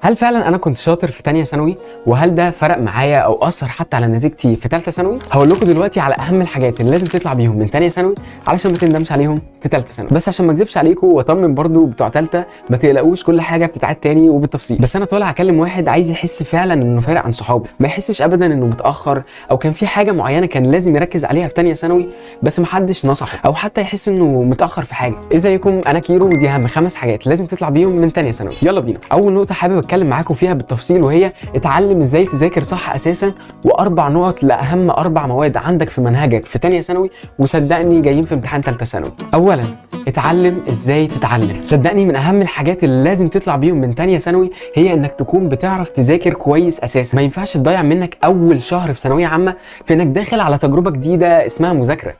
هل فعلا انا كنت شاطر في تانية ثانوي؟ وهل ده فرق معايا او اثر حتى على نتيجتي في ثالثة ثانوي؟ هقول لكم دلوقتي على اهم الحاجات اللي لازم تطلع بيهم من تانية ثانوي علشان ما تندمش عليهم في ثالثة ثانوي. بس عشان ما اكذبش عليكم واطمن برضو بتوع ثالثه، ما تقلقوش، كل حاجة بتتعاد تاني وبالتفصيل. بس انا طالع اكلم واحد عايز يحس فعلا انه فارق عن صحابه، ما يحسش ابدا انه متاخر او كان في حاجة معينة كان لازم يركز عليها في تانية ثانوي بس محدش نصحه، او حتى يحس انه متاخر في حاجه. ازيكم، انا كيرو، ودي اهم 5 حاجات لازم تطلع بيهم من تانية ثانوي. يلا بينا. اول نقطة حابب اتكلم معاكم فيها بالتفصيل وهي اتعلم ازاي تذاكر صح اساسا، واربع نقط لاهم 4 مواد عندك في منهجك في تانية ثانوي، وصدقني جايين في امتحان ثالثة ثانوي. اولا، اتعلم ازاي تتعلم. صدقني من اهم الحاجات اللي لازم تطلع بيهم من تانية ثانوي هي انك تكون بتعرف تذاكر كويس اساسا. ما ينفعش تضيع منك اول شهر في ثانوية عامة في انك داخل على تجربه جديدة اسمها مذاكره.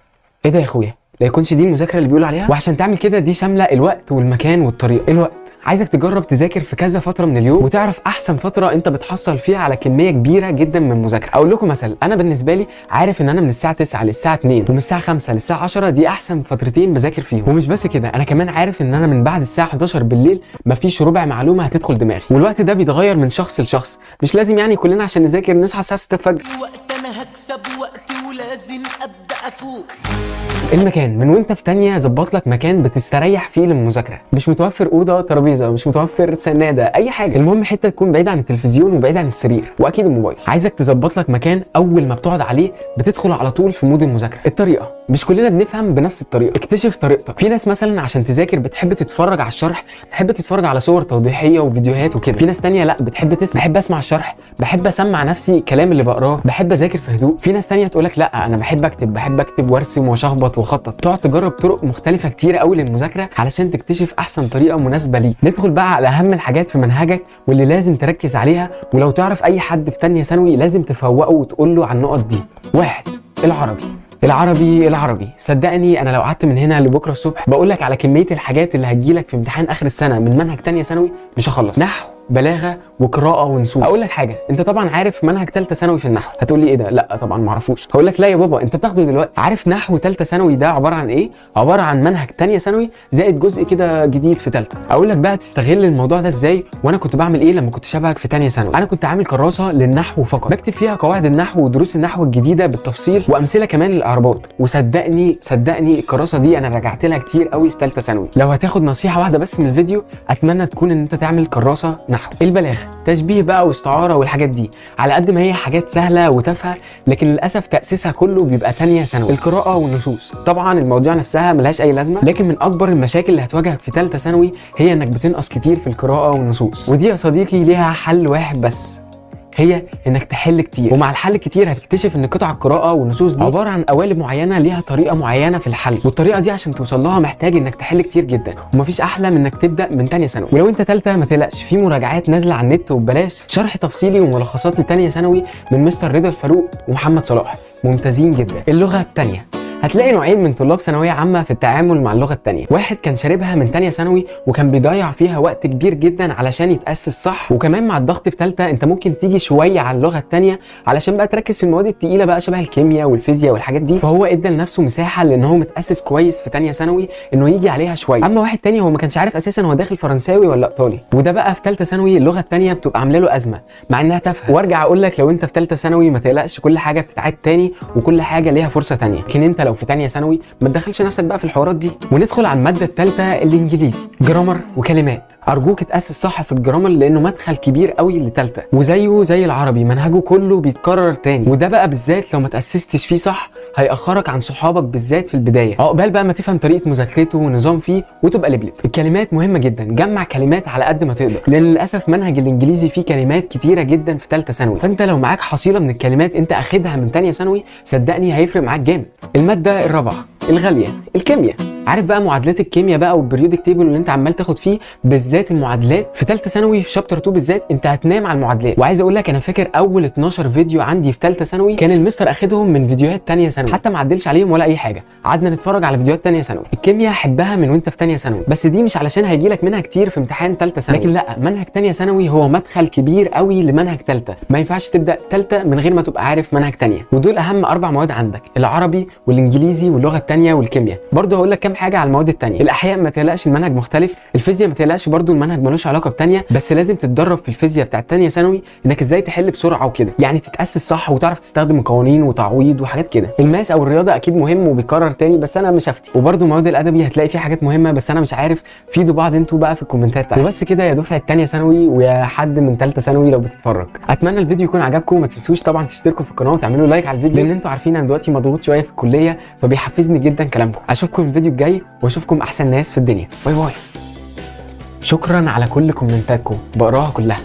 ايه ده يا اخويا؟ لا يكونش دي المذاكرة اللي بيقولوا عليها؟ وعشان تعمل كده دي شاملة الوقت والمكان والطريقة. الوقت، عايزك تجرب تذاكر في كذا فترة من اليوم وتعرف احسن فترة انت بتحصل فيها على كمية كبيرة جدا من المذاكره. اقول لكم مثلا، انا بالنسبة لي عارف ان انا من الساعة 9 للساعة 2 ومن الساعة 5 للساعة 10 دي احسن فترتين بذاكر فيهم. ومش بس كده، انا كمان عارف ان انا من بعد الساعة 11 بالليل مفيش ربع معلومة هتدخل دماغي. والوقت ده بيتغير من شخص لشخص، مش لازم يعني كلنا عشان نذاكر نصحى الساعة 6 الفجر. وقت انا هكسب وقتي ولازم ابدا افوق. المكان، من وانت في تانية ظبط لك مكان بتستريح فيه للمذاكره. مش متوفر اوضه، ترابيزه، مش متوفر سناده، اي حاجه، المهم حتة تكون بعيدة عن التلفزيون وبعيدة عن السرير واكيد الموبايل. عايزك تظبط لك مكان اول ما بتقعد عليه بتدخل على طول في mood المذاكره. الطريقه، مش كلنا بنفهم بنفس الطريقه، اكتشف طريقتك. في ناس مثلا عشان تذاكر بتحب تتفرج على الشرح، تحب تتفرج على صور توضيحيه وفيديوهات وكده. في ناس تانية لا، بتحب تسمع، بحب اسمع الشرح، بحب اسمع نفسي الكلام اللي بقراه، بحب اذاكر في هدوء. في ناس تانية تقول لك لا، انا بحب اكتب، بحب اكتب وارسم واشخبط واخطط. تقعد تجرب طرق مختلفة كتير قوي للمذاكره علشان تكتشف احسن طريقه مناسبة ليك. ندخل بقى على اهم الحاجات في منهجك واللي لازم تركز عليها، ولو تعرف اي حد في تانية ثانوي لازم تفوقه وتقول له على النقط دي. 1، العربي. العربي العربي، صدقني انا لو قعدت من هنا لبكرة الصبح بقول لك على كمية الحاجات اللي هتجيلك في امتحان اخر السنة من منهج تانية ثانوي مش هخلص. نحو، بلاغه، وقراءة ونصوص. اقول لك حاجه، انت طبعا عارف منهج ثالثة ثانوي في النحو. هتقول لي ايه ده؟ لا طبعا ما اعرفوش. هقول لك لا يا بابا، انت بتاخده دلوقتي. عارف نحو ثالثة ثانوي ده عبارة عن ايه؟ عبارة عن منهج ثانية ثانوي زائد جزء كده جديد في ثالثة. اقول لك بقى تستغل الموضوع ده ازاي، وانا كنت بعمل ايه لما كنت شبهك في ثانية ثانوي. انا كنت عامل كراسة للنحو فقط، بكتب فيها قواعد النحو ودروس النحو الجديدة بالتفصيل وامثلة كمان للاعرابات. وصدقني صدقني الكراسة دي انا رجعت لها كتير قوي في ثالثة ثانوي. لو هتاخد نصيحة واحدة بس من الفيديو، اتمنى تكون ان انت تعمل كراسة نحو. البلاغة، تشبيه بقى واستعاره والحاجات دي، على قد ما هي حاجات سهلة وتافهه لكن للاسف تاسيسها كله بيبقى تانية ثانوي. القراءة والنصوص، طبعا المواضيع نفسها ملهاش اي لازمه، لكن من اكبر المشاكل اللي هتواجهك في ثالثة ثانوي هي انك بتنقص كتير في القراءة والنصوص. ودي يا صديقي ليها حل واحد بس، هي انك تحل كتير. ومع الحل كتير هتكتشف ان قطع القراءة والنصوص دي عبارة عن قوالب معينة ليها طريقه معينة في الحل، والطريقة دي عشان توصل لها محتاج انك تحل كتير جدا. ومفيش احلى من انك تبدا من تانية ثانوي. ولو انت ثالثة ما تقلقش، في مراجعات نازله على النت وببلاش، شرح تفصيلي وملخصات لتانية ثانوي من مستر رضا الفاروق ومحمد صلاح، ممتازين جدا. اللغة الثانية، هتلاقي نوعين من طلاب ثانوية عامة في التعامل مع اللغة الثانية. واحد كان شاربها من تانية ثانوي وكان بيضيع فيها وقت كبير جدا علشان يتاسس صح، وكمان مع الضغط في ثالثة انت ممكن تيجي شوية على اللغة الثانية علشان بقى تركز في المواد الثقيلة بقى شبه الكيمياء والفيزياء والحاجات دي، فهو ادى لنفسه مساحة لان هو متاسس كويس في تانية ثانوي انه يجي عليها شوية. اما واحد تاني هو ما كانش عارف اساسا هو داخل فرنساوي ولا ايطالي، وده بقى في ثالثة ثانوي اللغة الثانية بتبقى عامله له ازمة مع انها تافهة. وارجع اقول لك لو انت في ثالثة ثانوي ما تقلقش، كل حاجة بتتعاد تاني وكل حاجة ليها فرصة تانية، لكن انت لو في تانية ثانوي ما تدخلش نفسك بقى في الحوارات دي. وندخل على المادة الثالثة الانجليزي، grammar وكلمات. ارجوك اتاسس صح في ال grammar لانه مدخل كبير قوي لثالثه، وزيه زي العربي منهجه كله بيتكرر تاني، وده بقى بالذات لو ما تاسستش فيه صح هيأخرك عن صحابك بالذات في البداية، عقبال بقى ما تفهم طريقه مذاكرته ونظام فيه وتبقى لبلب. الكلمات مهمة جدا، جمع كلمات على قد ما تقدر، لان للاسف منهج الانجليزي فيه كلمات كتيرة جدا في ثالثة ثانوي، فانت لو معاك حصيله من الكلمات انت اخدها من ثانية ثانوي صدقني هيفرق معاك جامد. المادة الرابعة الغالية، الكيمياء. عارف بقى معادلات الكيمياء بقى وال periodic table اللي انت عمال تاخد فيه، بالذات المعادلات في ثالثة ثانوي في chapter 2 بالذات انت هتنام على المعادلات. وعايز اقول لك انا فاكر اول 12 فيديو عندي في ثالثة ثانوي كان المستر اخدهم من فيديوهات ثانية ثانوي. ثانوي، حتى ما عدلش عليهم ولا اي حاجه، قعدنا نتفرج على فيديوهات ثانية ثانوي. الكيمياء حبها من وانت في ثانية ثانوي، بس دي مش علشان هيجي لك منها كتير في امتحان ثالثة ثانوي، لكن لا، منهج ثانية ثانوي هو مدخل كبير قوي لمنهج ثالثه، ما ينفعش تبدا ثالثة من غير ما تبقى عارف منهج ثانية. ودول اهم 4 مواد عندك، العربي والانجليزي واللغة الثانية والكيمياء. برضه هقول لك كام حاجة على المواد الثانية. الاحياء ما تقلقش المنهج مختلف، الفيزياء ما تقلقش برضه المنهج ملوش علاقة بثانيه، بس لازم تتدرب في الفيزياء بتاعت ثانية ثانوي انك ازاي تحل بسرعة وكده، يعني تتاسس صح وتعرف تستخدم قوانين وتعويض وحاجات كده. ال math او الرياضة اكيد مهم وبيكرر تاني، بس انا مش هفتي. وبرضه مواد الادبي هتلاقي فيه حاجات مهمة، بس انا مش عارف، فيدوا بعض انتوا بقى في الكومنتات تحت. وبس كده يا دفعه ثانية ثانوي ويا حد من ثالثة ثانوي لو بتتفرج، اتمنى الفيديو يكون عجبكم. وما تنسوش طبعا تشتركوا في القناة وتعملوا like على الفيديو، لان انتوا عارفين انا دلوقتي مضغوط شوية في الكلية، فبيحفزني جدا كلامكم. اشوفكم الفيديو الجاي واشوفكم احسن ناس في الدنيا. bye bye. شكرا على كل كومنتاتكم، بقراها كلها.